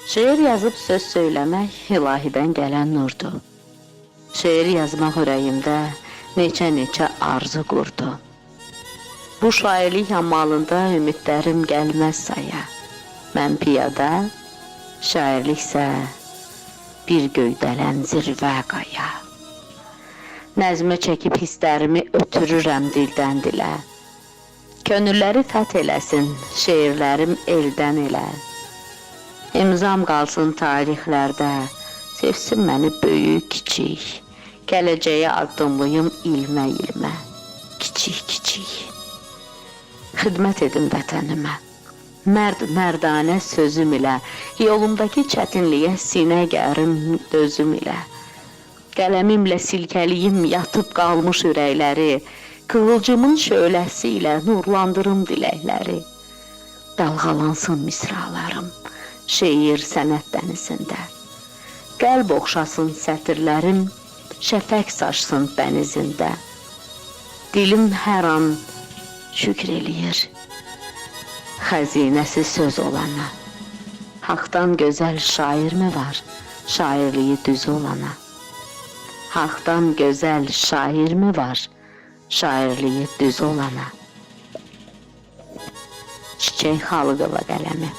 Şeir yazıb söz söyləmək ilahidən gələn nurdur. Şeir yazmaq ürəyimdə neçə-neçə arzu qurdu. Bu şairlik amalında ümidlərim gəlməz saya. Mən piyada, şairliksə bir göydələn zirvə qaya. Nəzmə çəkib hisslərimi ötürürəm dildən dilə. Könülləri fəth eləsin şeirlərim eldən elə. İmzam qalsın tarixlərdə, sevsin məni böyük, kiçik. Gələcəyə addımlayım ilmə-ilmə, kiçik-kiçik. Xidmət edim vətənimə. Mərd mərdanə sözüm ilə, yolumdakı çətinliyə sinə gərim dözüm ilə. Qələmimlə silkəliyim yatıb qalmış ürəkləri, qığılcımın şöləsi ilə nurlandırım diləkləri. Dalğalansın misralarım şeir sənət dənizində. Qəlb oxşasın sətirlərim, şəfəq saçsın dənizində. Dilim hər an şükr eləyir xəzinəsi söz olana. Haqdan gözəl şairmi var, şairliyi düz olana? Haqdan gözəl şairmi var, şairliyi düz olana? Çiçək Xalıqova qələmi.